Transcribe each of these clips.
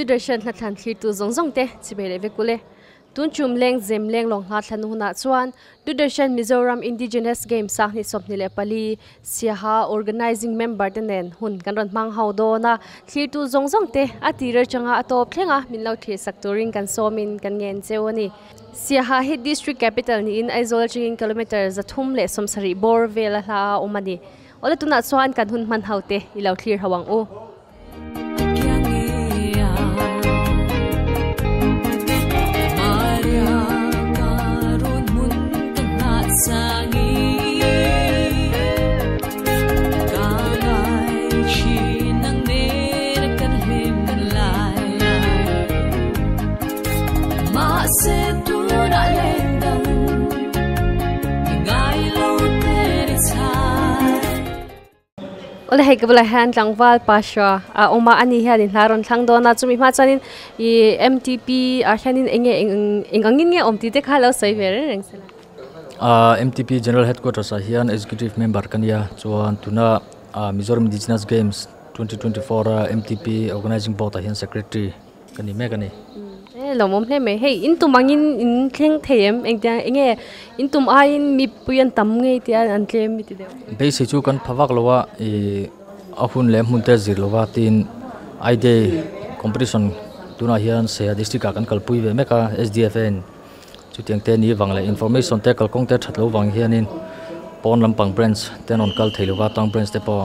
Doordarshan hla thlan thlirtu zawng zawng te chibei leh vek ule. Tun tum leng zem leng lawng hla thlan hunah chuan Doordarshan Mizoram Indigenous Games 2024 Siaha Organizing Member te nen hun kan rawn hmang ho dawn a. Thlirtu zawng zawng te a tir atanga a tawp thleng a min lo thlir sak turin kan sawmin kan ngen cheu a ni. Siaha hi District Capital niin Aizawl atangin kilometre 370 bawr vel a hla a awm a ni. Awle tunah chuan kan hun hman ho te i lo thlir ho ang u. Awle hei ka bulah hian tlangval pasha a awm a ani hian in hla rawn thlang dawn a chumi hma chuanin ih M_T_P ah hianin eng nge eng angin nge awm tih te kha a lo sawi ve reng reng se la. Ahh M_T_P General Headquarters ah hian Executive Member ka nia chuan tuna ah Mizoram Indigenous Games 2024 a M_T_P Organizing Board ah hian Secretary ka ni mek a ni. E lawmawm hle mai hei in tum angin in thleng thei em engtiang eng nge in tum aiin mipui an tam ngei tia an tlem mi ti deuh. Beisei chu kan pha vak lo a ih a hun leh hmun te zir lova tin I day competition tunah hian Seha district ah kan kalpui ve mek a S_D_F a in chutiang te ni vang leh information te kalkawng te that lo vang hianin pawn lampang branch te an rawn kal thei lova tang branch te pawh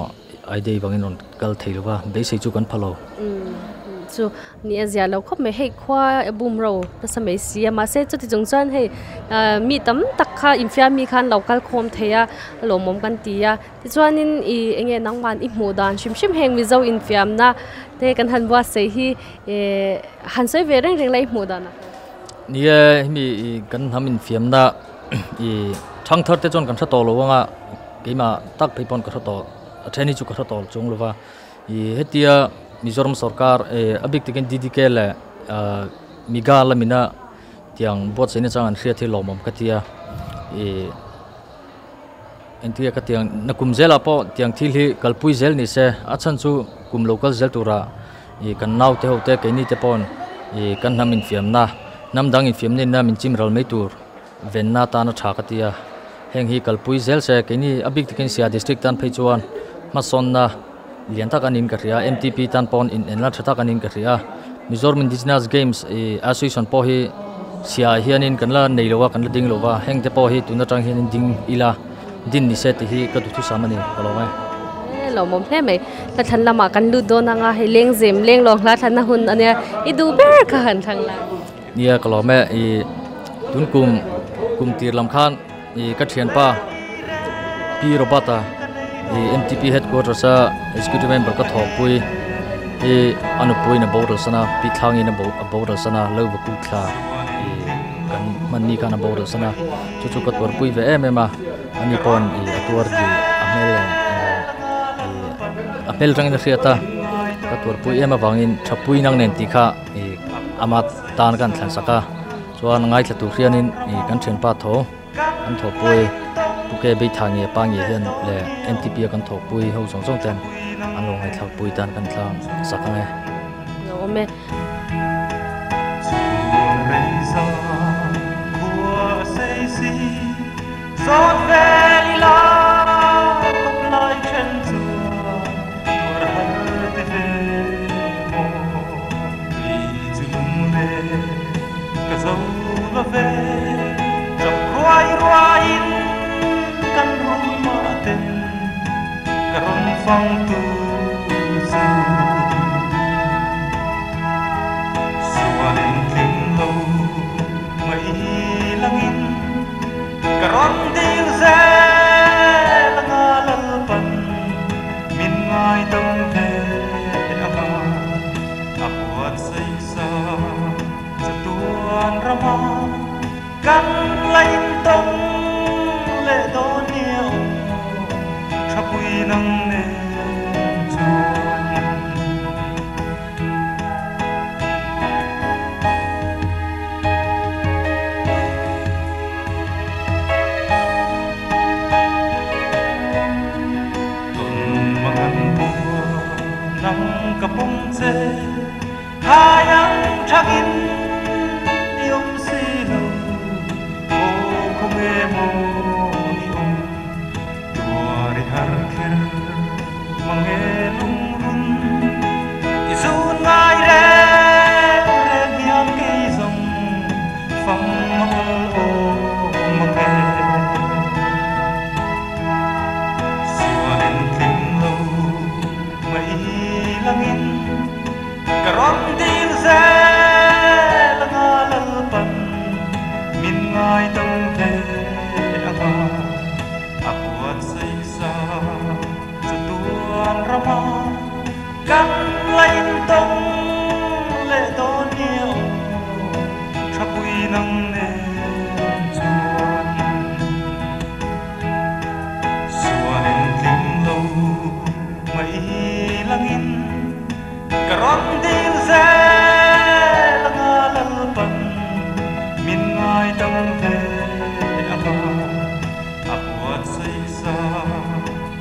I day vangin rawn kal thei lova beisei chu kan pha lo. Chu ni a zia lo khawp mai hei khua bum ro nasa mai si a mahse chuti chung chuan hei mi tam tak kha infiam mi khan lo kal khawm thei a lawmawm kan ti a tichuanin ih eng nge nangman i hmuh dan hrim hrim heng Mizo infiamna te kan han buatsaih hi eh han sawi ve reng reng la i hmuh dan ah. Ni e hemi ih kan hnam infiamna ih thangthar te chuan kan hre tawh lo anga keimah tak phei pawn ka hre tawh. A then hi chu ka hre tawh chung lova ih hetia Mizoram sorkar eh a bik takin D_D_K leh ah Miga lamina tiang buatsaih nachang an hriat hi lawmawm ka tia ih engtia ka tiang nakum zelah pawh tiang thil hi kalpui zel ni se a chhan chu kum lo kal zel tura ih kan naute ho te keini te paw'n ih kan hnam infiamna hnam dang infiamna in a min chim ral mai tur. Venna tana tha ka ti a, heng hi kalpui zel se keini a bik takin Siaha District tan phei chuan hmasawnna lian tak anin ka hria a, M_T_P tan pawn in enla tha tak anin ka hria a, Mizoram Indigenous Games ih Association pawh hi Siaha hianin kan la nei lo a, kan la ding lo va, heng te pawh hi tun atang hianin ding ila din ni se tih hi ka duhthusam a ni ka lo ngai. E lawmawm hle mai, hla thlan lamah kan lut dawn anga hei lengzem lenglawng hla thlanna hun ania i duh ber kha han thlang la. Nia ka lawm e ih tun kum kum tir lam khan ih ka thianpa P Robert-a ih M_T_P headquarters a executive member ka thawhpui hi a nupuiin a boral san a pi thlangin a bo a boral san a lo va kut thla ih kan hmanni khan a boral san a chu chu ka tuarpui ve em em a ani paw'n ih a tuar tih a hmel leh ih a hmel atangin a hriat a ka tuarpui em avangin thapui nang nen tih kha. Ih ama tan kan thlan sak a chuan ngaithla tur hianin ih kan thianpa tho an thawhpui Pu K Beitha nge pa nge hian leh M_T_P a kan thawhpui ho zawng zawng ten an lo ngaihthlak pui tan kan thlang sak ang e. Lo awm e.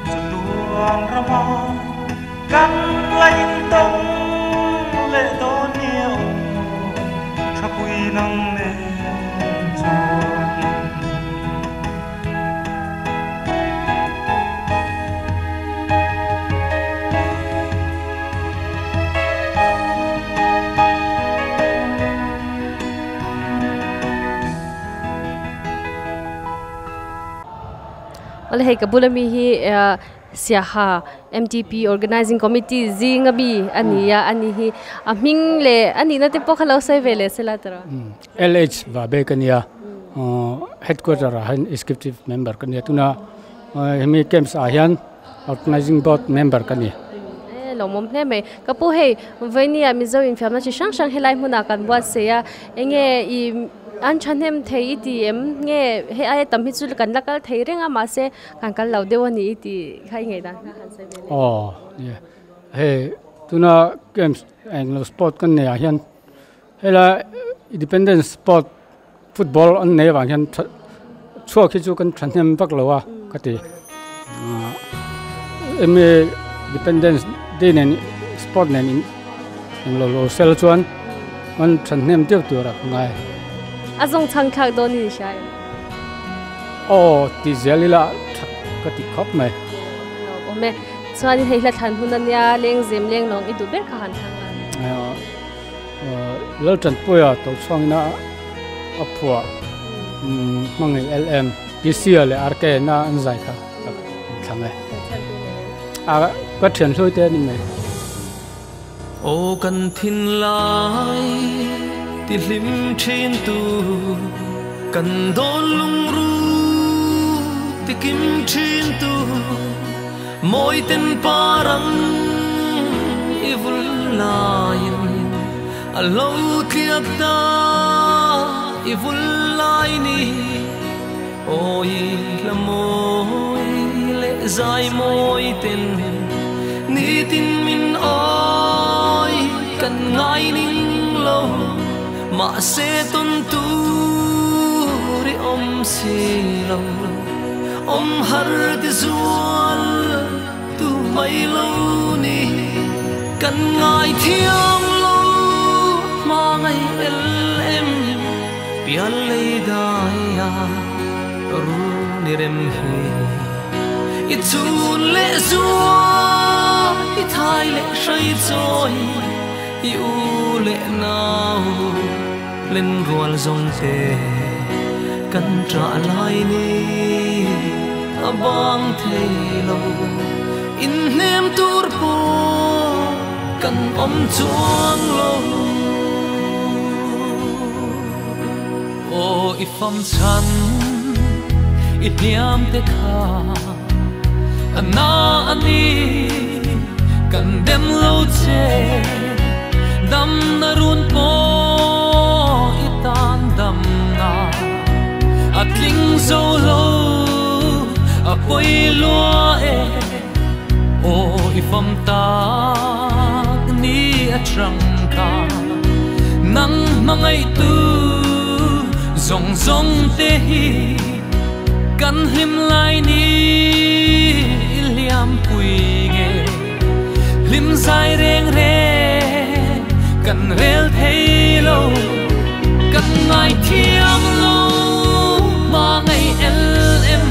Chatuan rama kan lain tong le do niao thapui nang ne chuan. Ole hei kabulami hi Siaha MTP Organizing Committee zingabi ania ani hi a hming le ani na te pawh kha lo sawi ve leh sela tara. LH va be kania headquarter a hian executive member kania tuna hemi camps ah hian organizing board member kani. Lo mom hle mai ka pu hei vainia Mizo in fiamna chi hrang hrang helai hmunah kan buat sei a enge i an thanem thei i ti em nge he ai tam hi chu kan la kal thei renga ma se kan kal lo deuh ani i ti khai ngei dan kha han sai ve le. Oh yeah he tuna games and lo sport kan nei ah hian hela independence sport football an nei wang hian chuak hi chu kan thanem vak lo a ka ti eme independence day nen sport nen in lo lo sel chuan an thanem deuh tur a ngai. Azong chang khak do ni shai. Oh ti zelila thak ka ti khop mai. O me chuan hei hla than hun ania leng zem leng long i du ber kha han thang la. Lal chan puya to changna aphua mangai LM PC le RK na an zai kha thang e. A ka thian hlui te ni mai. O kan thin lai ti hlim thin tu kan don lung ru ti kim thin tu moi ten parang i vul lain a lo tliak ta i vul lai ni oi la moi le zai moi ten ni tin min oi kan ngai ning lo ma se ton tu ri om si lo om har ti zual tu mai lo ni kan ngai thiam lo ma ngai LM pian lei dai ya ru ni rem hi i chun le zua i thai le shai choi i u le nau lên rual dòng tê cần trả lại ni a bang thei lo in nem tur po cần om chuang lo o i pham chan i hliam te kha na ani cần dem lo che dam na run po i tan dam na a tling zo lo a poi lua e o i pham tak ni a trăng ka nang mangai tu zong zong te hi kan hlim lai ni liam pui nge lim zai reng reng kan rel thei lo kan ngai thiam lo ma ngai LM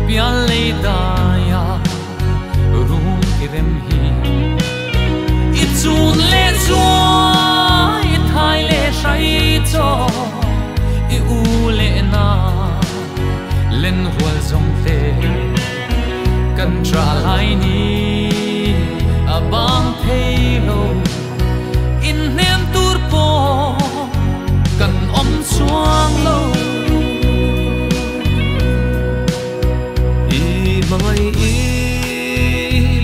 pian lei daya run ki rem hi i chun le chua i thai le shai cho i u le na lên rual dòng tê cần trả lại ni a bang thei lo in nem tur po cần om chuang lo i mangai i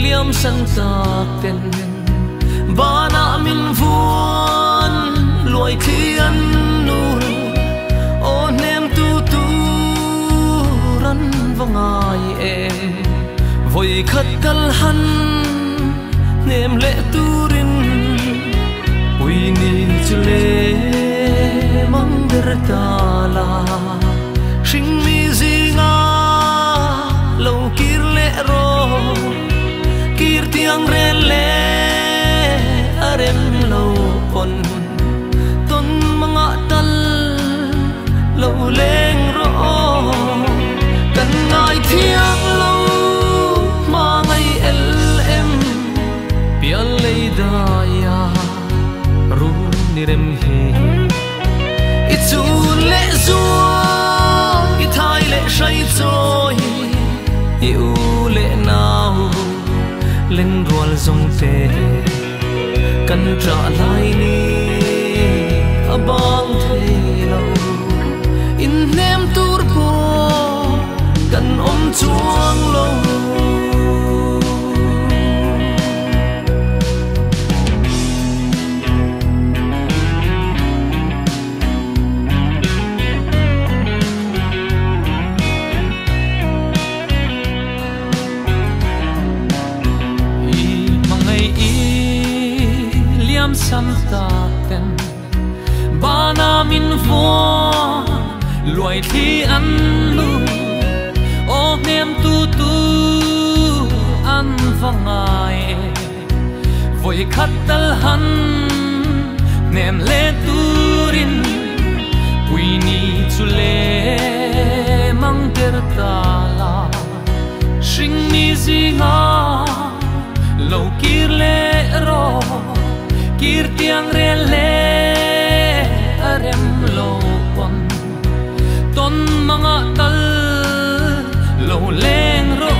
liam san tak ten bana min vuan loi thian nu o nem tu tu ran vangai em voi khat kal han nem le turin pui ni chule mang ber ta la hring mi zinga Lo kir le ro kir tiang re le arem lo pon ton manga tal lo leng ro kan ngai thiang lo ma ngai LM pial lei da ya ru ni rem hi i chu le zua i thai le shai choi i u le nau lên rual dòng te cần trả lại ni a bang thei lo in nem tur po kan om chuang lo. San ta ten ba na min vô loài thi ăn lu ô nem tu tu ăn vang ai vội khát tal han nem le turin pui ni chu le mang ter ta la sinh ni zi nga lo kir le ro kir tiang re le arem lo pon ton manga tal lo leng ro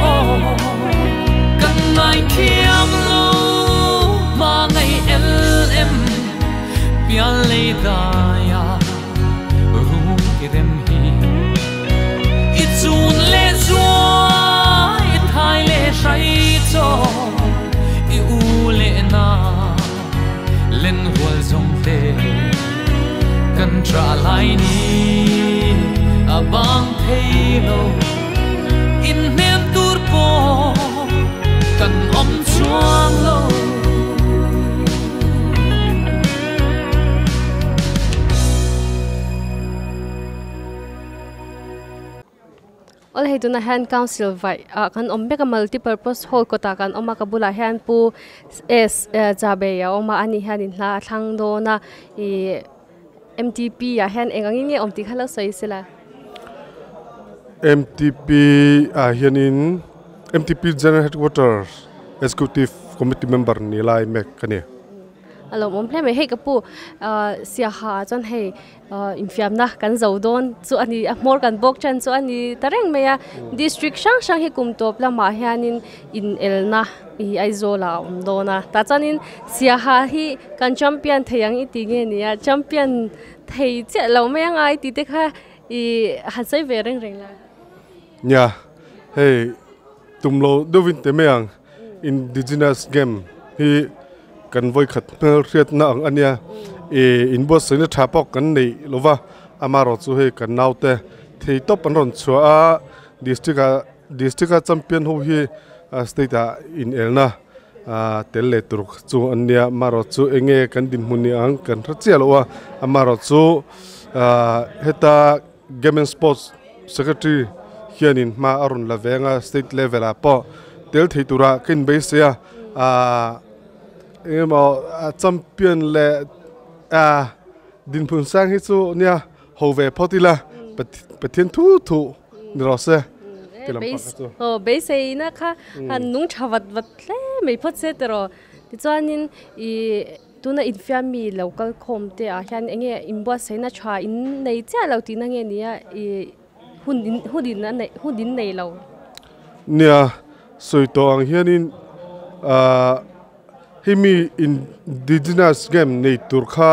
kan ngai thiam lo ma ngai LM pial le da ya ru ki rem hi i chun le zua i thai le shai cho i u le na lên hual dòng tê cần trả lại ni a bang thei lo in nem tur po kan om chuang lo. Ol hei tuna hand council vai a kan om beka multi-purpose hall kota kan oma ka bula hian pu s chabe ya oma ani hian in hla thlang do na i MTP ya hian engangin nge om ti khala soi sela. MTP a hian in MTP General Headquarters Executive Committee member ni lai mek kani. Alo mom hle me hei ka pu sia ha chon hei infiam na kan zo don chu ani a mor kan bok chan chu ani tareng me ya district sang sang hi kum top la ma hianin in elna i aizola om dona ta chanin sia ha hi kan champion theyang i ti nge nia champion thei che lo me ngai ti te kha i han sei ve reng reng la nya hei tumlo dovin te meang indigenous game hi kan voi khat mel riat na ang ania e in bo sene thapok kan nei lova amaro chu he kan naute thei top an ron chua a district a champion ho hi state a in elna tel le tur chu ania maro chu enge kan din hmuni ang kan thachia lowa amaro chu heta game and sports secretary hianin ma arun lavenga state level a po tel thei tura kin be sia a emo champion le a din phun sang hi chu nia ho ve photila pathian thu thu ni ro se tilam pa chu o be sei na kha han nung thawat wat hle mei phot se tero ti chuanin i tuna infiami local khom te a hian enge imbua seina tha in nei cha lo ti na nge nia i hun hun din na nei hun din nei lo nia soi to ang hianin a himi indigenous game nei turkha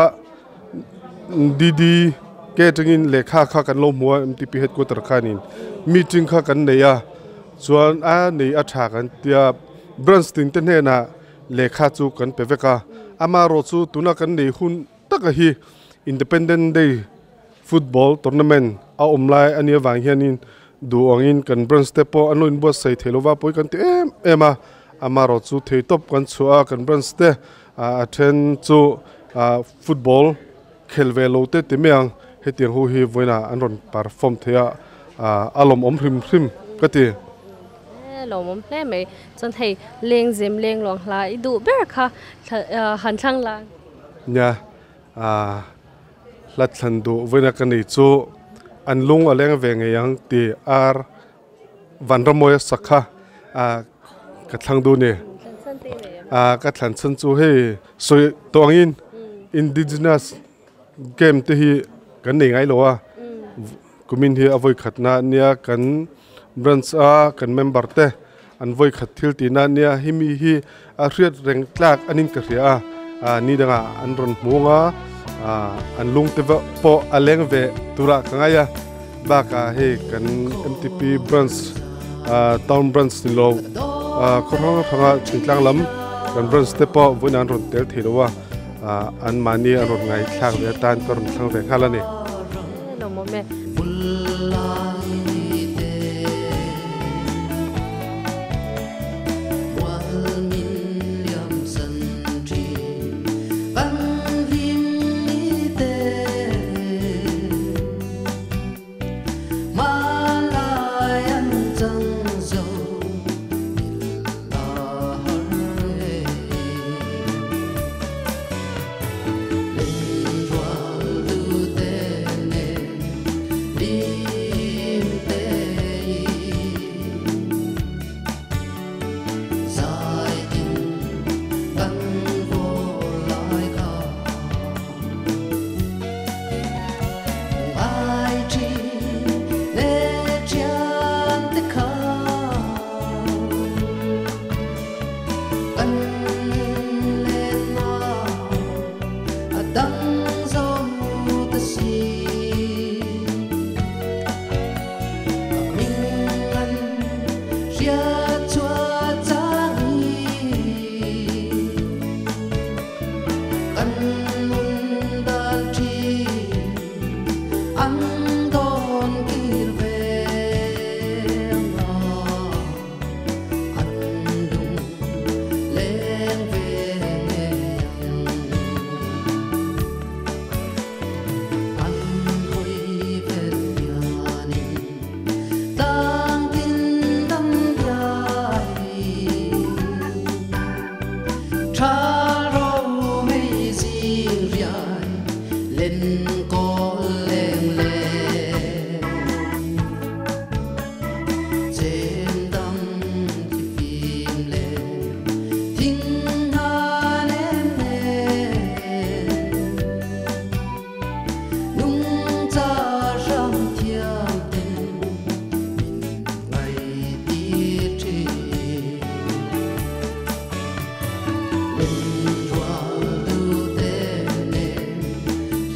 dd ke tangin lekha kha kan lo muwa MTP headquarter khanin meeting kha kan nei a chuan a nei a tha kan tia branch tin te hne na lekha chu kan pe veka ama ro chu tuna kan nei hun taka hi Independent Day football tournament a omlai ania wang hianin du angin kan branch te po anlo in bo sei thelova poi kan ti em ema amaro chu thei top kan chua kan branch te a then chu football khelve lo te timeang hetiang hu hi voina an ron perform thea alom om hrim hrim kati. Lo mom hle mai chon hei leng zem leng long hla i du ber kha han thlang la nya a hlat thlan du voina ka nei chu an lung a leng ve nge yang ti ar vanramoya sakha a ka thlang du ne a ka thlan chan chu hei soi tongin indigenous game te hi kan nei ngai lo a kumin hi avoi khatna nia kan branch a kan member te an voi khat thil ti na nia himi hi a hriat reng tlak anin ka hria a ni danga an ron hmunga an lung te po aleng ve tura kangaya baka he kan MTP branch town branch ni lo khorong thanga chingtlang lam kan branch te po voinan ron tel theilowa an mani an ron ngai thlak ve tan ka ron thlang ve khala ni lo mo me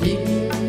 Lim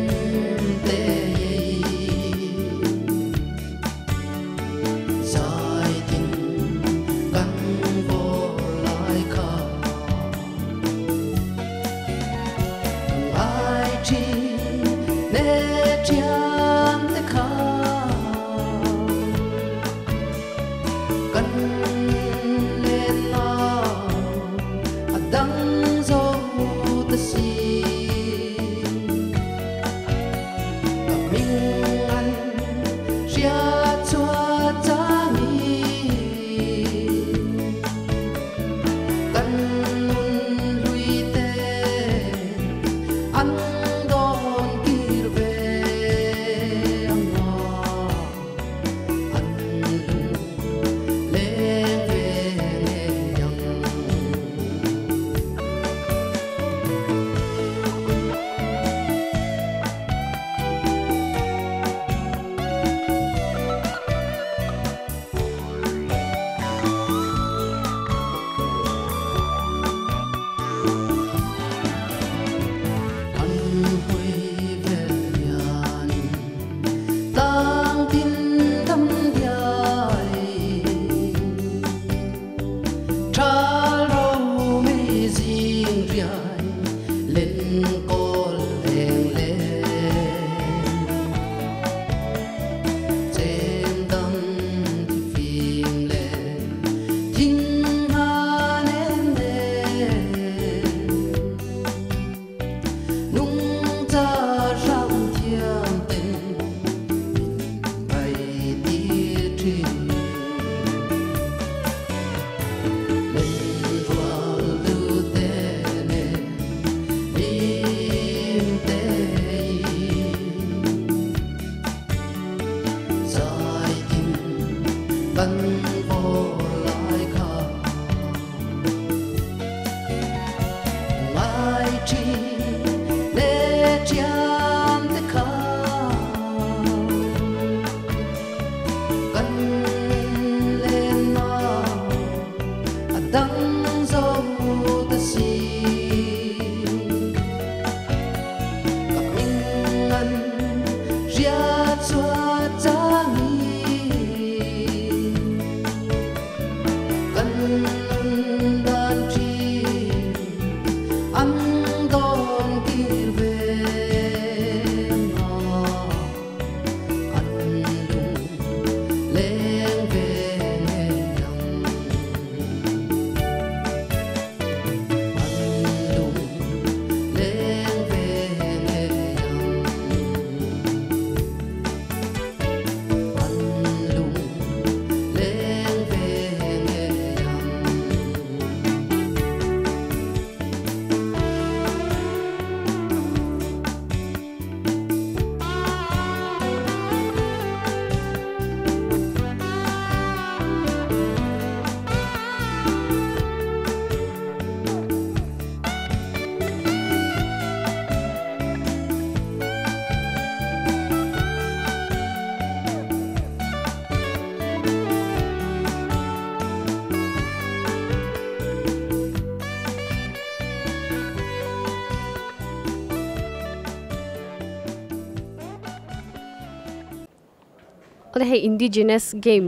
Ole hei indigenous game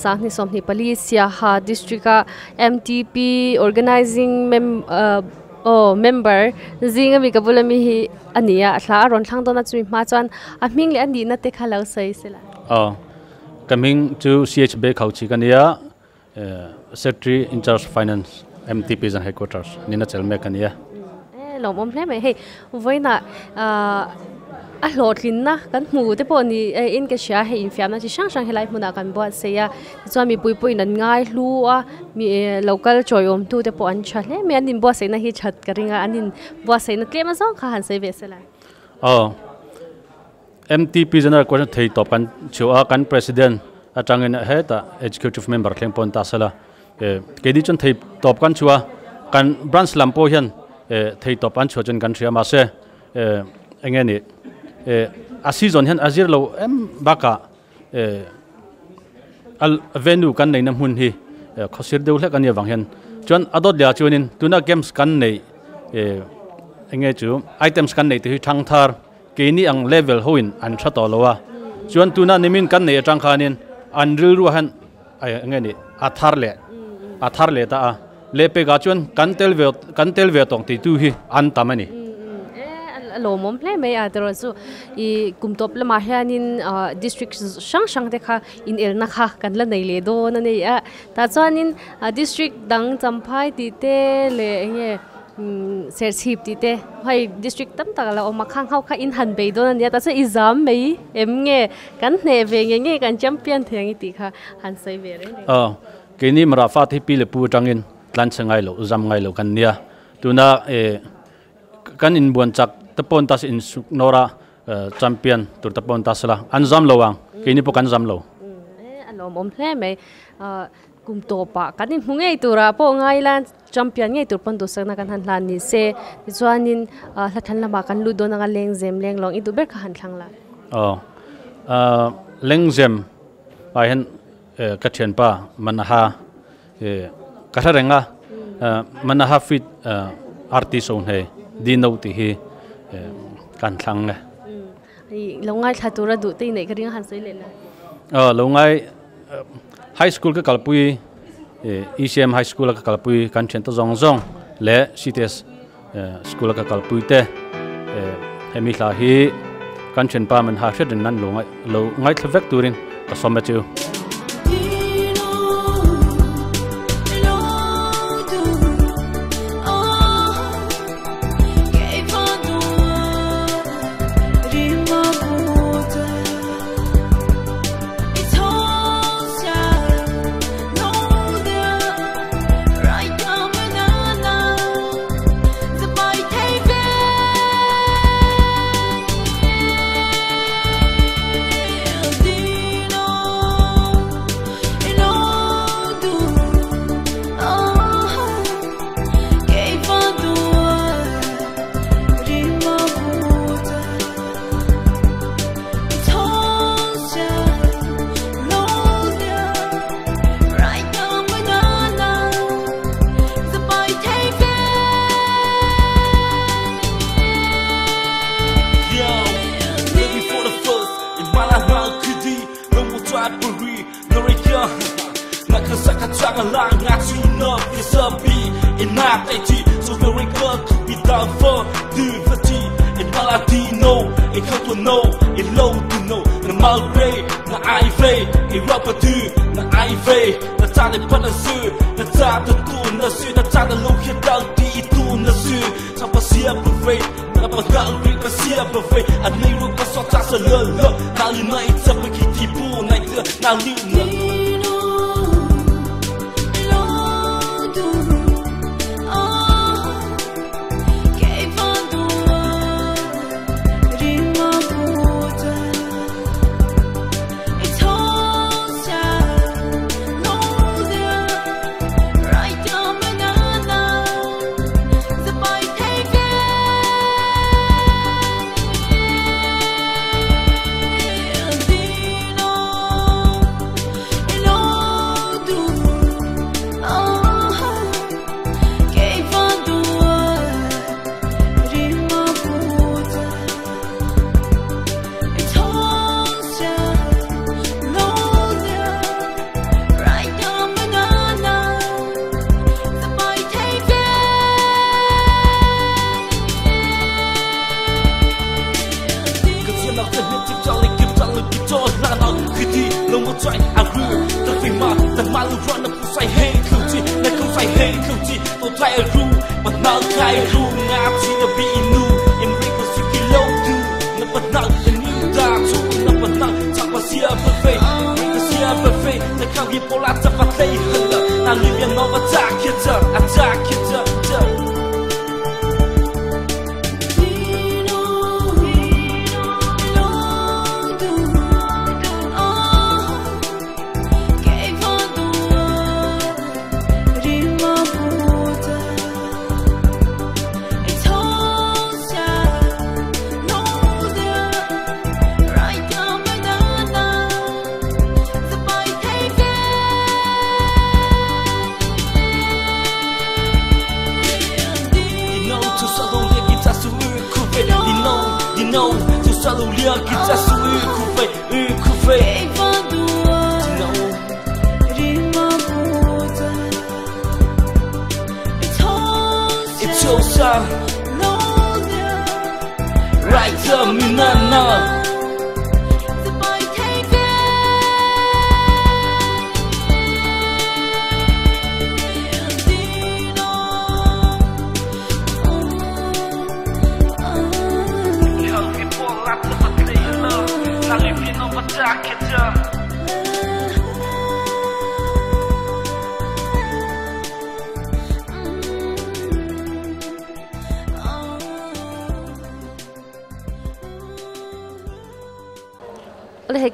sangni somni pali Siaha district a MTP organizing mem o member zinga mi kabula mi hi ania thla ron thlang dona chumi ma chuan a hming le ani na te kha lo sei sela. Coming to CHB khauchi kania secretary in charge finance MTP zan headquarters nina chelme kania. Lom om hle mai hei voina a hlawtlin na kan hmu te pawh ni in ka hria hei infiamna chi hrang hrang helai hmunah kan buat sei a chuan mi pui pui in an ngai hlu a mi local chawi awm tu te pawh an tha hle mai an in buat seina hi that ka ringa an in buat seina tlem a zawng kha han sei ve sela. MTP general question thei top kan chu a kan president atangin he ta executive member thleng pon ta sala ke di chon thei top kan chua kan branch lampo hian thei top an chu chen kan thria ma se enge ni a season hian azir lo em baka al venue kan nei na hmun hi khosir deuh hlek ani awang hian chuan adot lia chuanin tuna games kan nei enge chu items kan nei te hi thang thar ke ni ang level hoin an tha to lowa chuan tuna nimin kan nei atang khanin an ril ru han enge ni athar le ta a le pe ga chuan kan tel ve tong ti tu hi an tamani. Lomom hle mai a tero chu i kumtop lama hianin district hrang hrang te kha in elna kha kan la nei le do na nei a ta chuanin district dang champhai ti te le enge serchhip ti te hei district tam tak la oma khang hau kha in han bei do na nia ta chu i zam mai em nge kan hne ve nge nge kan champion theng ti kha han sei ve re. Ke ni mara fa thi pi le pu tangin tlan changai lo zam ngai lo kan nia tuna kan in buan chak tapon tas in nora champion tur tapon tas la an zam lowang ke ni po kan zam lo. Alom om hle mai kum to pa kan in hmungei tura po ngai lan champion ngei tur pon du sakna kan han hlan ni se chuanin hlathan lama kan lu do na leng zem leng long i du ber kha han thlang la. Leng zem pai hen ka thian pa manaha ka renga manaha fit artist on he di no ti hi kan thlang ne. Lo ngai thla tura du te nei ka ring han sei le la. Lo ngai high school ka kalpui ECM high school ka kalpui kan then ta zong zong le CTS school ka kalpui te hemi hla hi kan then pa man ha hret nan lo ngai lo ngai thlavek turin ka som chu. No.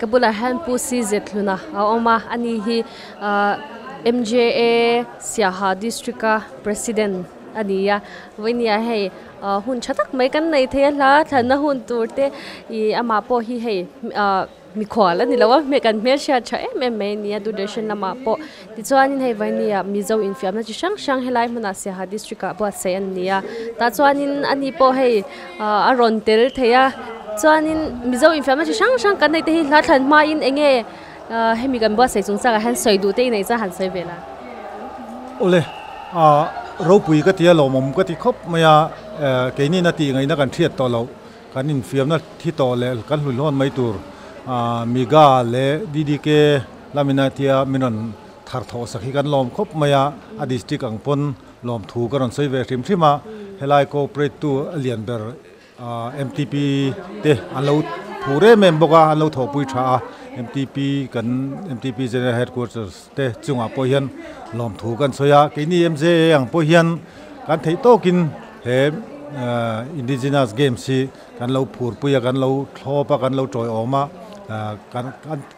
Kabula han pu si zetluna a oma ani hi MJA Siaha District President ania voinia hei hun chatak mai kan nei the la thana hun tur te i ama po hi hei mi khwala ni lawa me kan me sha cha em em mai nia du deshan lama po ti chuanin hei vainia mizo in fiam na chi sang sang helai hmuna Siaha District a bo sei an nia ta chuanin ani po hei a ron tel theia chuanin mizo in fiam na chi sang sang kan nei te hi hla thlan ma in enge hemi kan bo sei chung cha han soi du te nei cha han soi vela ole a ropui ka tia lo mom ka ti khop maya ke ni na ti ngai na kan thiat to lo kan in fiam na thi to le kan hlul hon mai tur miga le ddk lamina tia minon thar tho sakhi kan lom khop maya a district ang pon lom thu ka ron soi ve hrim thrima helai cooperate tu alian ber MTP te an lo phure mem boka an lo tho pui tha MTP kan MTP General Headquarters te chunga po hian lom thu kan soya ke ni MJ ang po hian kan thei tokin he indigenous games hi kan lo phur puia kan lo thlopa kan lo troi oma kan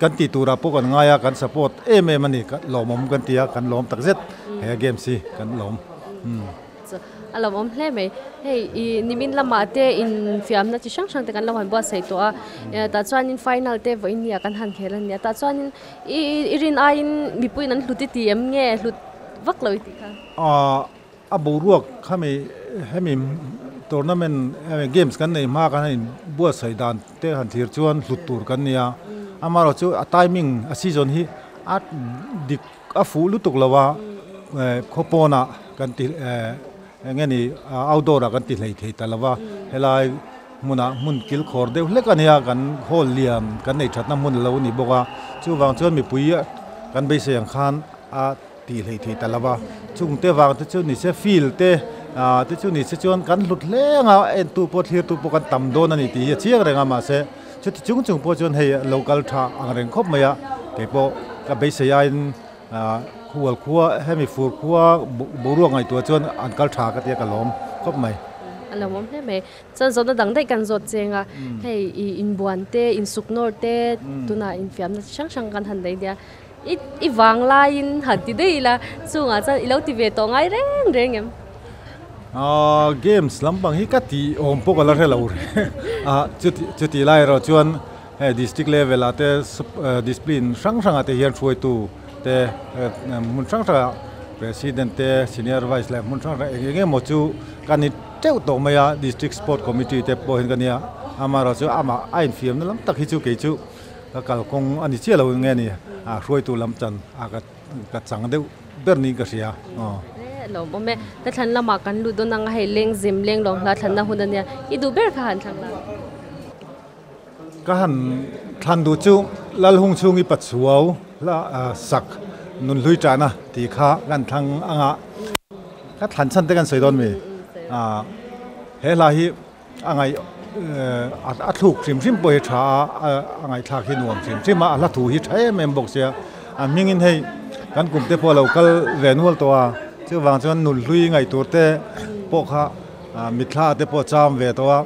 kan ti tura po kan ngaya kan support em em ani lomom kan tia kan lom takzet he games hi kan lom alom om hle mai hei i nimin lama te in fiam na chi sang sang te kan lo han bo sei to a ta chuan in final te vo in nia kan han khel ania ta chuan in i irin a in mipuin an hluti ti em nge hlut vak loi ti kha a boruak khami hemi tournament games kan nei ma kan in bua sei dan te han thir chuan hlut tur kan nia amaro chu a timing a season hi A dik a fu lutuk lowa khopona kan ti ngeni outdoor a kan ti hlei thei talawa helai muna mun kil khor deuh hlek ania kan hall lian kan nei thatna mun lo ni boka chu wang chuan mi pui kan be se ang khan a ti hlei thei talawa chung te wang te chu ni se feel te te chu ni se chuan kan hlut hlenga en tu po thlir tu po kan tam don ani ti chiang renga ma se chu ti chung chung po chuan hei local tha ang reng khop maya ke po ka be se yain khual khuwa hemi fur khuwa boruak ngai tu chuan an kal tha ka tia ka lom khop mai alo mom hle mai chan zona dang dai kan zot chenga hei i in buan te in suknor te tuna in fiam na sang sang kan han dai dia i i wang lai in han ti dei la chunga chan ilo ti ve to ngai reng reng em games lampang hi ka ti om pok ala relo a chu ti lai ro chuan he district level ate discipline sang sang ate hian hruai tu te mun sang sang president te senior vice le mun sang sang enge mo chu kan ni teu to maya district sport committee te po hin kania amaro chu ama ain fiam na lam tak hi chu ke chu ka kalkong ani chelo nge ni a hruai tu lam chan a ka ka chang deuh ber ni ka sia lo mome ta thlan lama kan lu don anga hei leng zim leng long hla thlan na hun ania i du ber kha han thlang la ka han thlan du chu lal hung chung i patsuau la sak nun hlui cha na ti kha kan thang anga ka thlan chan te kan sei don mi a he la hi angai a thuk hrim hrim pawh hi tha angai thlak hi nuam hrim hrim a a hla thu hi tha em em bawk sia a hmingin hei kan kum te pawh lo kal ve nual tawh a chu wang chuan nun hlui ngai tur te pawh kha mithla te pawh cham ve tawh a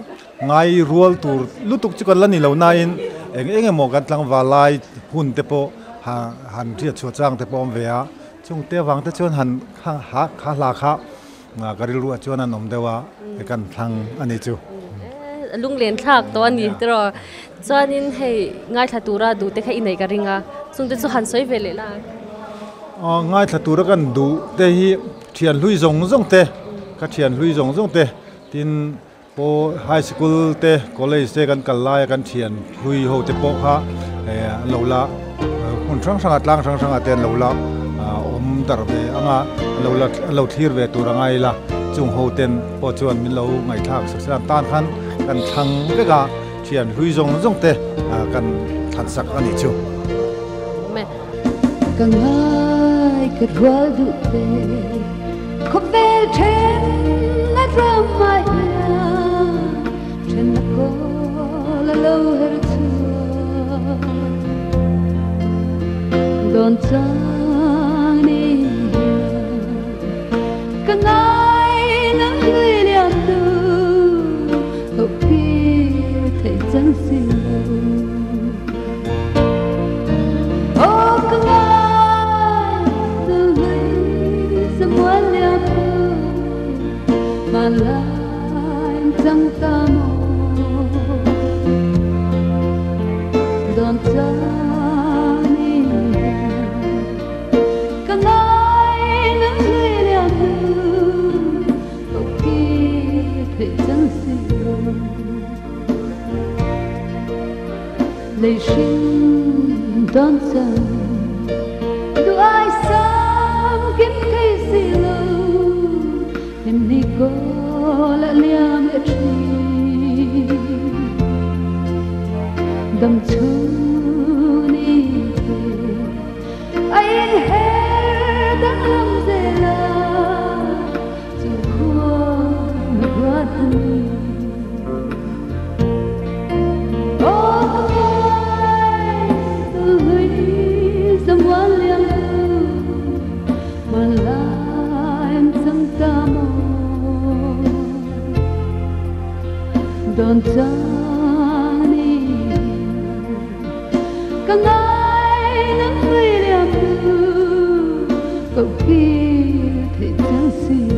ngai rual tur lutuk chu kan la ni lo na in eng eng emaw kan tlangval lai hun te pawh han riat chhuah chang te pawh awm ve a chung te wang te chuan han ha kha hla kha ka rilru ah chuan an awm deuh a kan thlang ani chu lung len thlak to ani tero chuanin hei ngai thla tura du te kha inei ka ringa chung te chu han soi ve le la ngai thla tura kan du te hi thian hlui zong zong te ka thian hlui zong zong te tin po high school te college te kan kal lai kan thian hlui ho te po kha lo la hun sang sang atlang sang sang aten lo la om dar ve anga lo la lo thlir ve tur angai la chung ho ten po chuan min lo ngai thak sak san tan khan kan thang veka thian hlui zong zong te kan than sak ani chu ka ngai ka rual du te khop ve then la ram mai then na ko la lo her chu don chang ni ka ngai nang lui liam tu hậu kia thầy chẳng xin ô ka ngai từ lui ra muốn liam tu mà lại chẳng ta mò đón chang ni ka ngai nang lui liam tu hậu kia thầy chẳng xin lấy sinh đón chang đủ ai sớm kiếm thấy gì lâu em đi có lại liam lại chi đầm chú ni ai her đang làm gì là dù khua ruột đón chang ni ka ngai nang hlui liam tu cậu kia thầy chẳng xin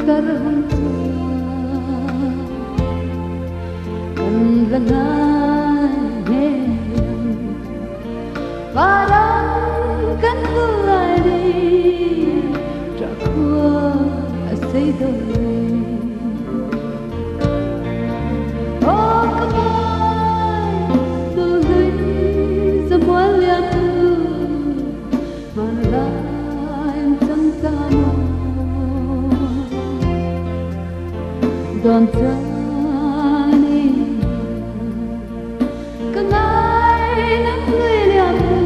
tar hun chuan kan la ngai ngei parang kan lai đi trả khua xây đời don tani ka ngai nang lui liam tu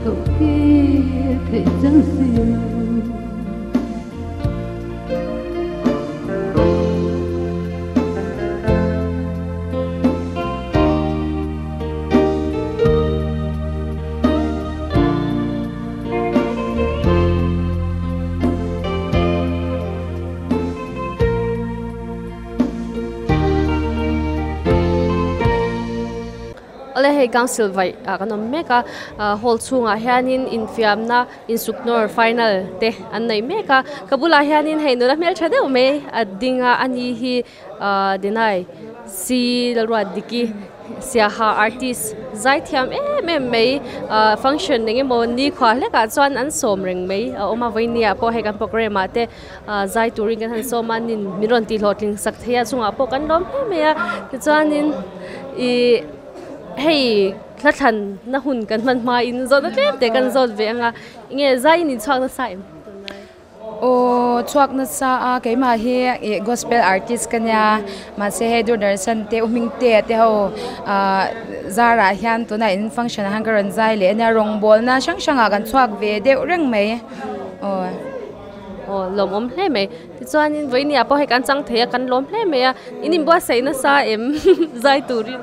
ko ki thei chang siêu. Ole hei council vai a kan awm mek a hall chhungah hianin infiamna insuknawr final te an nei mek a ka bulah hianin hei nula hmel tha deuh mai a dinga ani hi dinai si lalruat diki siaha artist zai thiam em em mai function engemaw ni khua hlekah chuan an sawm reng mai a awm a vainia pawh hei kan program ah te zai turin kan han sawm a nin min rawn tih hlawhtling sak thei a chungah pawh kan lawm hle mai a tichuanin ih hei thla na hun kan hman hma in zawt na tlem te kan zawt ve anga nge zai in chhuak na sa em o chhuak na sa a keima hi gospel artist kania ma se he Doordarshan te uming te te ho zara hian tuna in function han karan zai le ania rong bol na sang sanga kan chhuak ve deuh reng mai o o lom om hle mai ti chuan in voinia pawh hei kan chang thei a kan lom hle mai a in in bua sei na sa em zai turin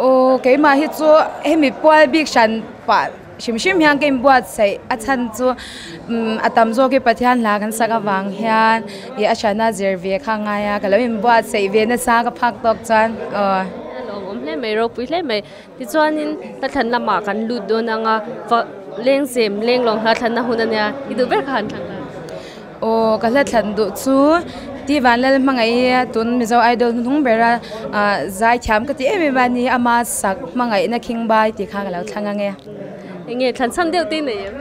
o keima hi chu hemi pual bik shan pa shim shim hian keim buat sei a chan chu atam zo ke pathian la kan saka wang hian ye a shana zir ve kha nga ya ka lo im buat sei ve na sa ka phak tok chan o lom om hle mai ro pui hle mai ti chuan in ta than lama kan lut don anga leng sem leng long ha than na hun ania i du ber khan thang la o ka hla thlan du chu ti van lal mangai tun Mizo Idol nung bera zai thiam ka ti em em ani ama sak mangai na khing bai ti kha ka lo thlanga nge nge thlan chan deuh te nei em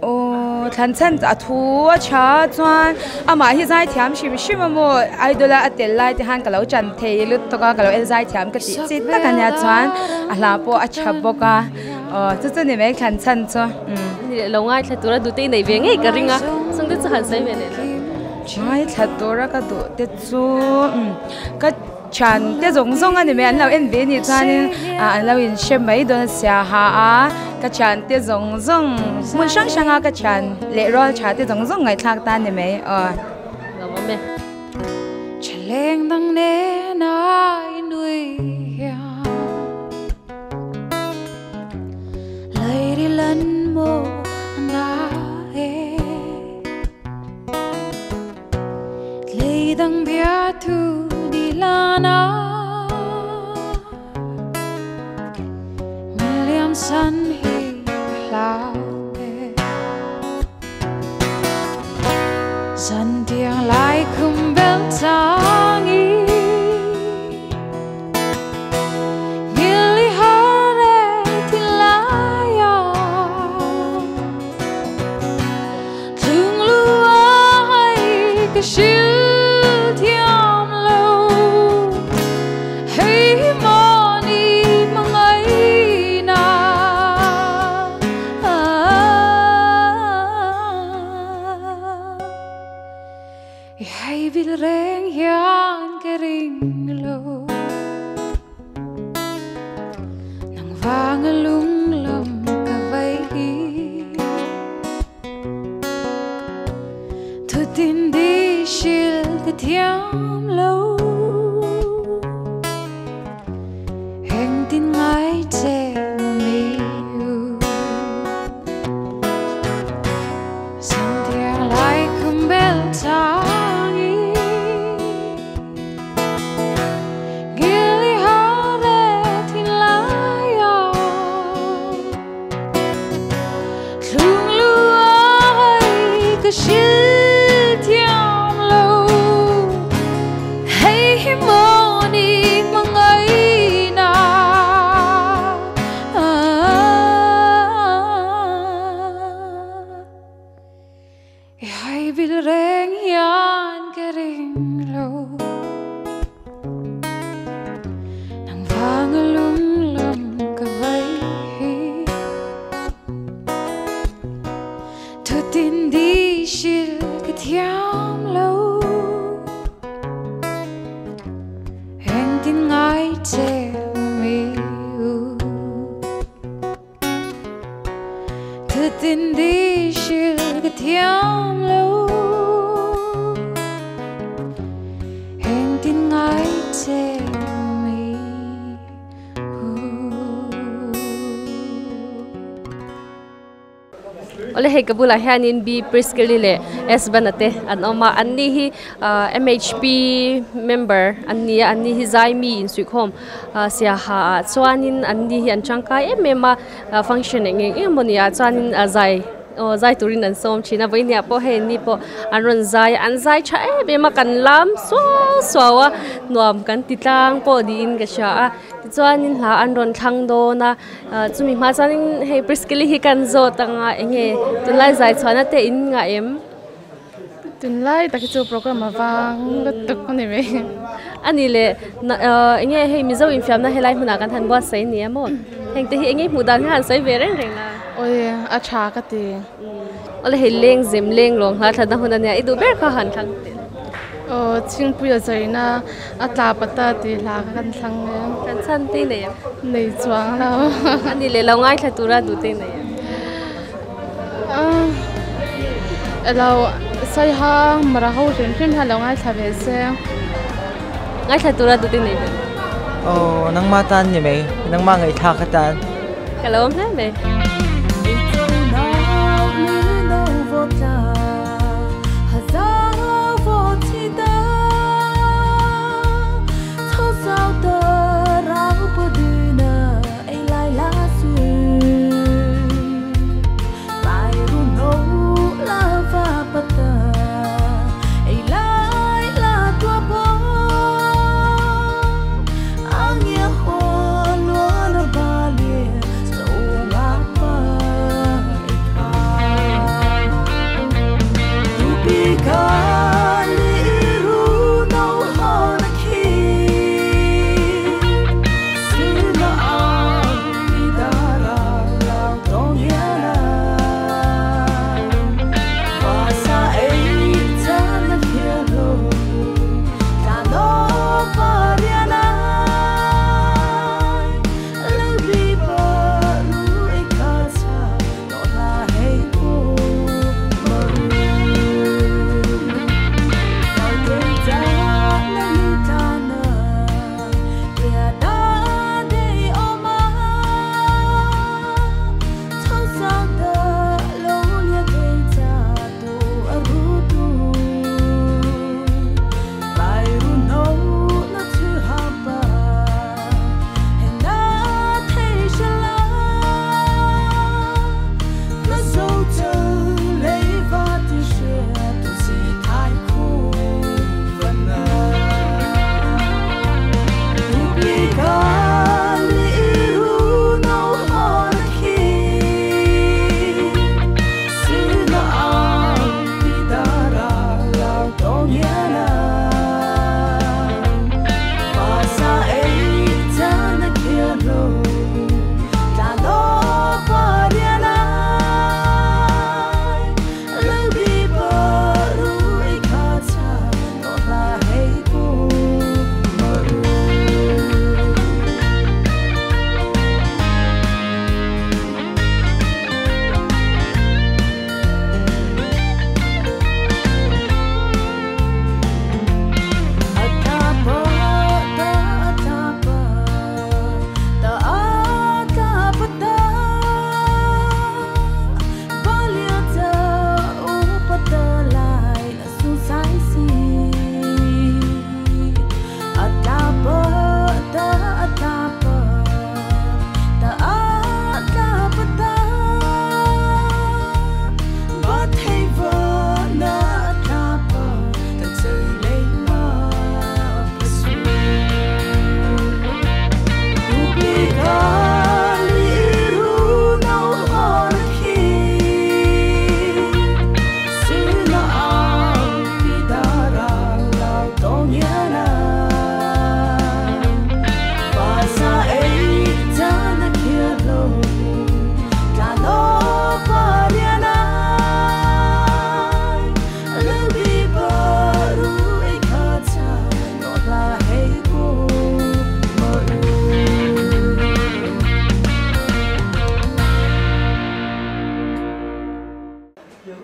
o thlan chan a thu a cha chuan ama hi zai thiam shim shim mo idol a tel lai te han ka lo chan thei lut to ka lo el zai thiam ka ti chi tak ania chuan a hla po a chap boka o chu chu ni mai thlan chan chu ni lo ngai thla tura du te nei ve nge ka ringa chung te chu han sai ve le ai thla tura ka du te chu ka chan te zong zong ani me an lo en ve ni chuan an lo in she mai don sia ha a ka chan te zong zong mun sang sanga ka chan le rol cha te zong zong ngai thak ta ni mai o lo mo me chaleng dang ne nai nui ya lady lan mo na e lei dang bia thu lana million sun hi laute san tiang lai khum bel tangi gili hare tilaya tung luai ka shil thiam lo. Hey moni mangai na hay vil reng hian ka ring lo nang vang lung lam ka vai hi thu tin di shil te thiam lo tin ngai che mi u san tiang lai khum bel tangi gili hare thin lai ya thlung luai ka shil Tin đi shil ka thiam lo heng tin ngai che mi Ole hei kabula hianin B Priskili le S banate an oma anni hi MHP member anni anni hi zai mi in suikhom sia ha chuanin anni hi an changkai em em a function eng eng emonia chuanin zai o zai turin an som thina voinia po he ni po an ron zai an zai tha em em a kan lam so sowa nuam kan titlang po di in ka sha a chuanin hla an ron thlang do na chumi ma chuanin hei Priskili hi kan zo tanga enge tunlai zai chuana te in nga em tunlai taki chu program awang tuk ani me ani le enge hei mizo in fiam na helai huna kan han bua sei ni amo heng te hi enge mudan han sei ve reng reng la oi a tha ka ti ole hei leng zem leng long ha thana huna ne idu ber kha han thang te o chingpui a zaina a tla pata ti la kan thlang le kan chan te ne nei chuang lo ani le lo ngai thla tura du te ne a lo sai ha mara ho rin rin ha lo ngai thla ve se ngai thla tura du te ne o nang ma tan ni mei nang ma ngai tha kha tan ka lo hle me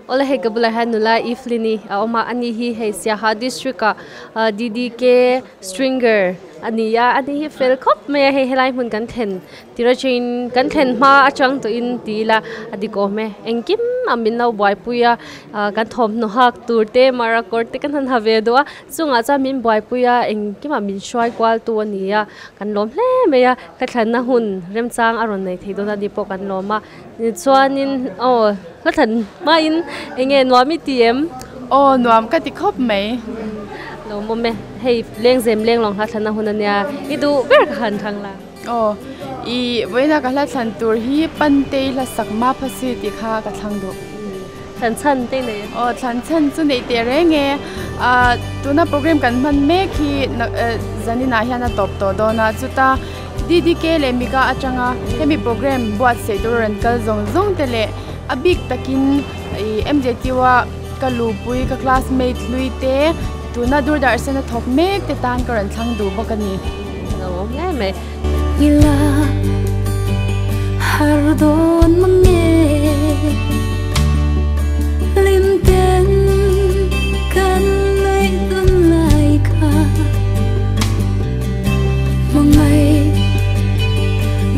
Ole hei ka bulah hian nula Evelyn-i a awm a ani hi hei Siaha district ah D_D_K stringer a ni a ani hi fel khawp mai a hei helai hmun kan thlen tir atangin kan thlen hma atang tawhin ti ila a dik awm e engkim a min lo buaipui a kan thawmhnaw hak tur te mara kawr te kan han ha ve duh a chungah chuan min buaipui a engkimah min hruai kual tu a ni a kan lawm hle mai a ka thlanna hun remchang a rawn nei thei dawn a ni pawh kan lawm a tichuanin aw ka thlan hmain eng nge nuam i ti em? Aw nuam ka ti khawp mai. Lawmawm e hei lengzem leng lawng hla thlanna hun a nia i duh ber ka han thlang la. Aw i vawiina ka hla thlan tur hi Pantei hla sak Maphasi tih kha ka thlang duh. Thlan chhan te nei em? Aw thlan chhan chu neih teh reng e. Ah tuna program kan hman mek hi zaninah hian a tawp tawh dawn a chuta DDK leh Mika atanga hemi program buatsaih tur a rawn kal zawng zawng te leh a bik takin ih MJTU a ka lupui ka classmate hlui te tuna Doordarshan a thawk mek te tan ka rawn thlang duh bawk a ni. Lo awm hle mai. Ila har dawn mang nge lim ten kan nuih dun lai kha mangai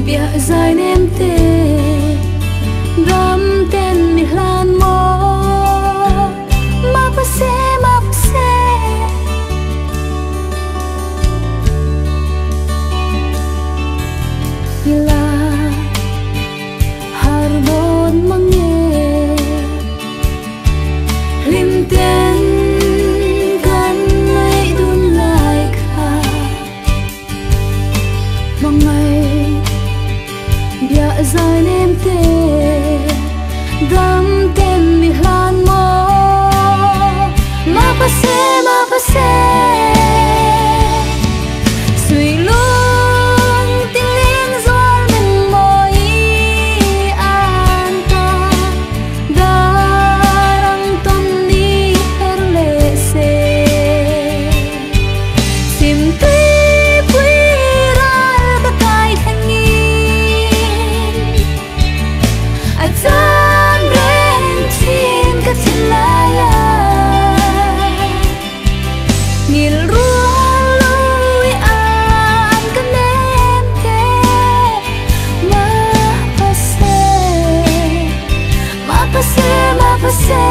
bia zai nem te dam ten mi hlan mo ma pa se ma pa se Ila har dawn mang nge lim ten kan nuih dun lai kha mangai bia zai nem te dam ten mi hlan mo ma pa se ma pa se suy lung tin leng zual men moi an ta darang ton ni her le se sim tui pui ral ka kai thang in a chan reng thin ka thin lai a ngil rual lui an ka nem te ma pa se ma pa se ma pa se.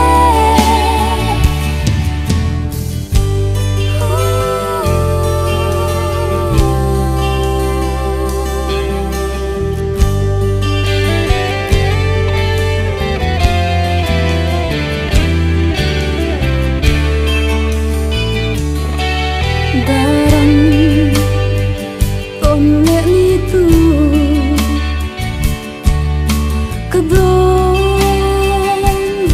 Darang ton le ni tu ka dong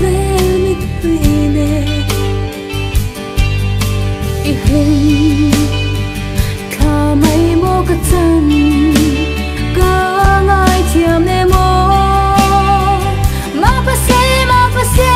vel mi tui ne i hlim kha mai mo ka chan ka ngai thiam ne mo ma pa se ma pa se.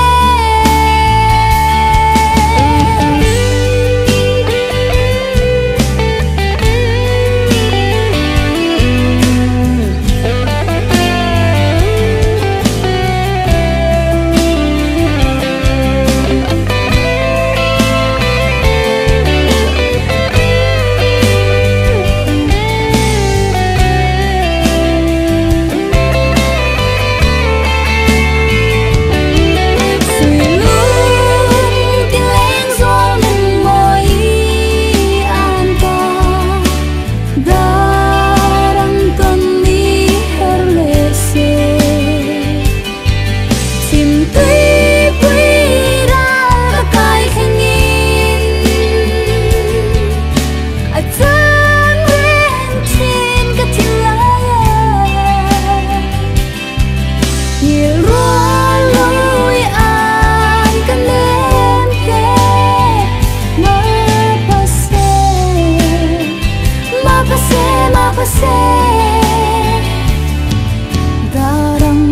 Darang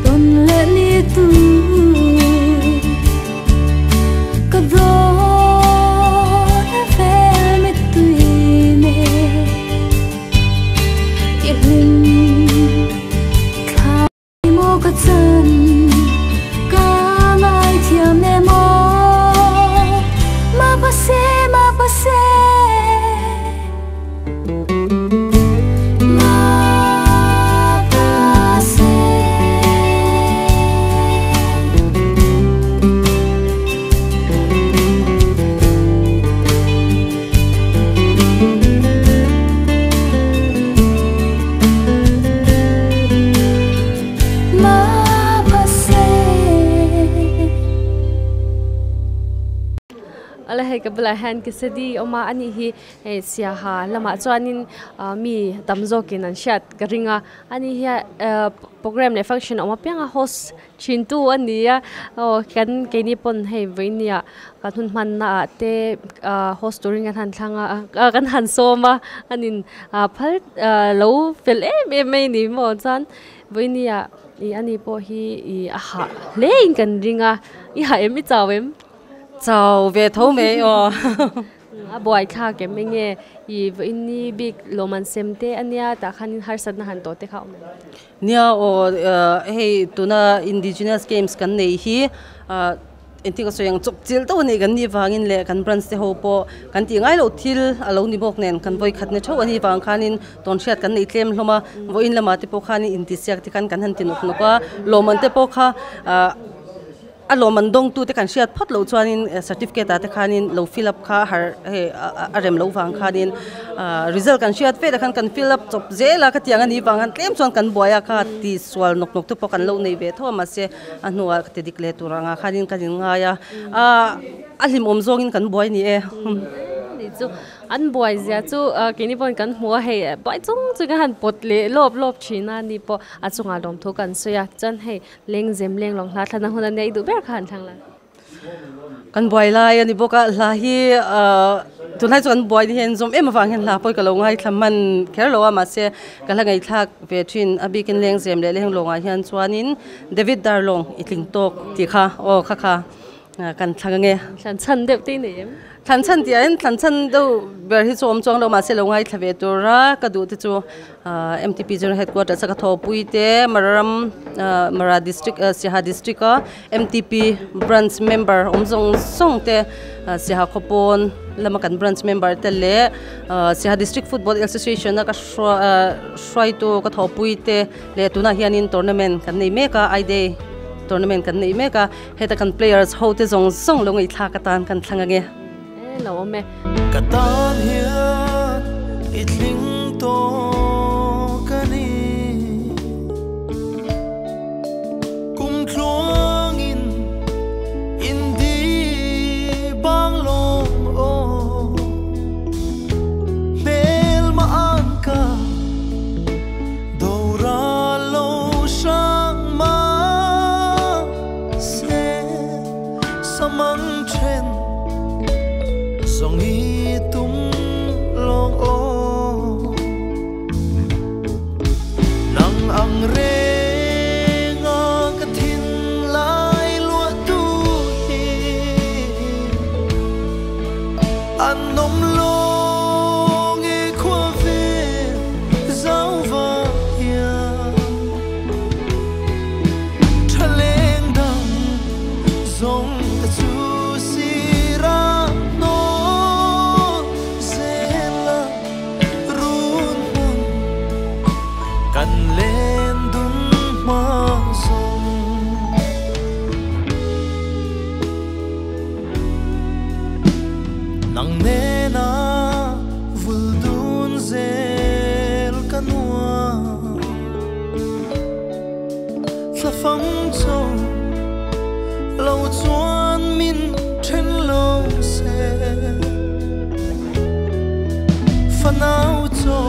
ton le ni tu ka dawn vel mi tui ne i hlim kha mo ka chan Hei ka bulah hian kesadi awm a ani hi hei siaha lamah chuanin mi tam zawkin an hriat ka ring a ani hian program leh function a awm apiang a host thin tu a ni a aw kan keini pawn hei vawinia kan hun hmanna ah te host turin kan han thlang a kan han sawm a anin phal lo fel em em mai a ni maw chuan vawinia ih ani pawh hi ih a hah hle in kan ring a i hah em i chau em. Chau ve tho mai aw. A buai thlak em enge i vawiini bik lawm an sem te ania tah khanin harsatna han tawh te kha awm em? Nia aw hei tuna Indigenous Games kan nei hi engtin ka sawi ang chawp chilh deuh a nih kan nih vangin leh kan branch te ho pawh kan tih ngai loh thil a lo ni bawk nen kan vawi khat ni theuh a nih vang khanin tawn hriat kan nei tlem hlawm a vawiin lamah te pawh khanin intihsiak te khan kan han ti nawk nawk a lawmman te pawh kha A lawmman dawngtute kan hriat phawt loh chuanin certificate ah te khanin lo fill up kha har hei a rem loh vang khanin result kan hriat vel ah khan kan fill up chawp zel a khatiang a nih vang khan tlem chuan kan buai a kha ti sual nawk nawk te pawh kan lo nei ve tho a mahse a hnuah ti dik leh tur angah khanin kan inngai a a hlimawm zawngin kan buai ni e. An buai zia chu keini pawhin kan hmu a, hei buai chung chu kan han pawt leh lawp lawp thin a, ni pawh a chungah lawmthu kan sawi a, chuan hei lengzem leng lawng hla thlan a hun a nia i duh ber kha han thlang la. Kan buai lai a ni bawk a, hla hi tunlai chu kan buai ni hian zawm em avang hian hla pawh ka lo ngaithla hman kher lo a, mahse ka hla ngaihthlak ve thin a bikin lengzem leh leng lawngah hian chuanin David Darlawng i tling tawk tih kha aw kha kha kan thlang ange. Thlan chhan deuh te i nei em? Thlan chhan tih ah hian thlan chhan deuh ber hi chu awm chuang lo mahse lo ngaithla ve tura ka duh te chu MTP General Headquarters a ka thawhpui te Mararam Mara District Siaha District a MTP Branch member awm zawng zawng te Siaha khawpawn lama kan branch member te leh Siaha District Football Association a ka hruaitu ka thawhpui te leh tunah hianin tournament kan nei mek a I day tournament kan nei mek a. Heta kan players ho te zawng zawng lo ngaihthlak atan kan thlang ange. E lo awm e. Ka tan hian i tling tawh ka ni. Kum tluangin in di bang lawng aw. Hmel mah an ka dora lo hrang mah. Se samang then zawng i tum lawng aw nang ang reng a ka thin lai luah tu hi an awm lawng e khua ve zau va hian. Tha leng dang zawng ta chu sira hnawn zel a run hmun kan len dun hma zawng. Nang nena vul dun zel ka nuam. Thla fang cho lo chuan min then lo se. Fanau cho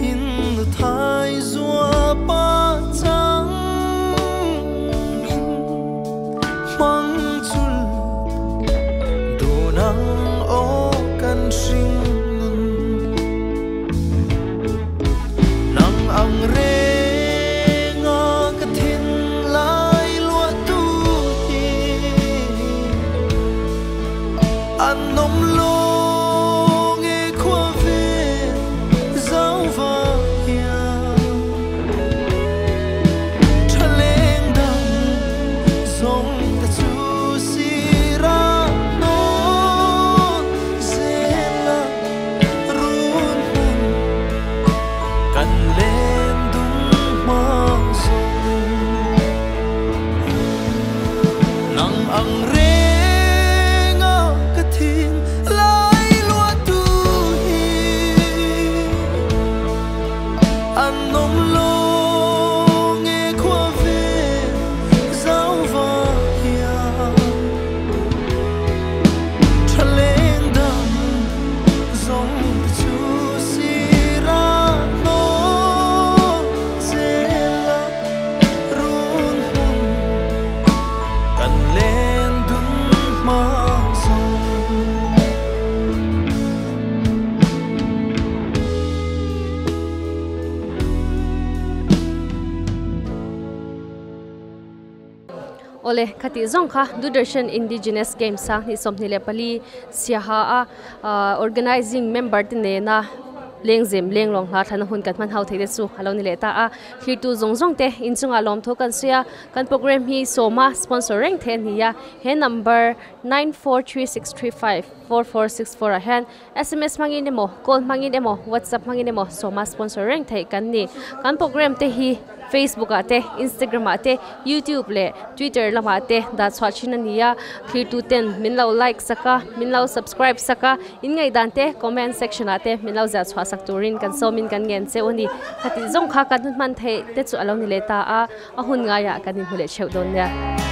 in nu thai zua pa chang in mang chul du nang aw kan hring nun. Nang ang reng a ka thin lai luah tu hi an awm lawng e khua ve zau va hian. Tha leng dang zawng ta chu sira hnawn zel a run hmun kan len dun hma zawng. Nang ang reng a ka thin lai luah tu hi an awm lawng e khua ve zau va hian. Tha Ole khati zong kha Doordarshan Indigenous Games 2024 Siaha a organizing member te nena lengzem lenglawng hla thlan a hun kan hman ho thei te chu a lo ni leh ta a thirtu zawng zawng te inchungah lawm tho kan sawi a kan program hi sawma sponsor reng thei a ni a he number 9436354464 ah hian sms hmangin emaw call hmangin emaw whatsapp hmangin emaw sawma sponsor reng theih kan ni kan program te hi Facebook ah te Instagram ah te YouTube leh Twitter lamah te dah chhuah thin a ni a thirtu ten min lo like sak a min lo subscribe sak a in ngaihdan te comment section ah te min lo ziah chhuah sak turin kan sawmin kan ngen cheu a ni khatih zawng kha kan hman theih te chu a lo ni leh ta a a hun ngaiah kan inhmu leh theuh dawn nia.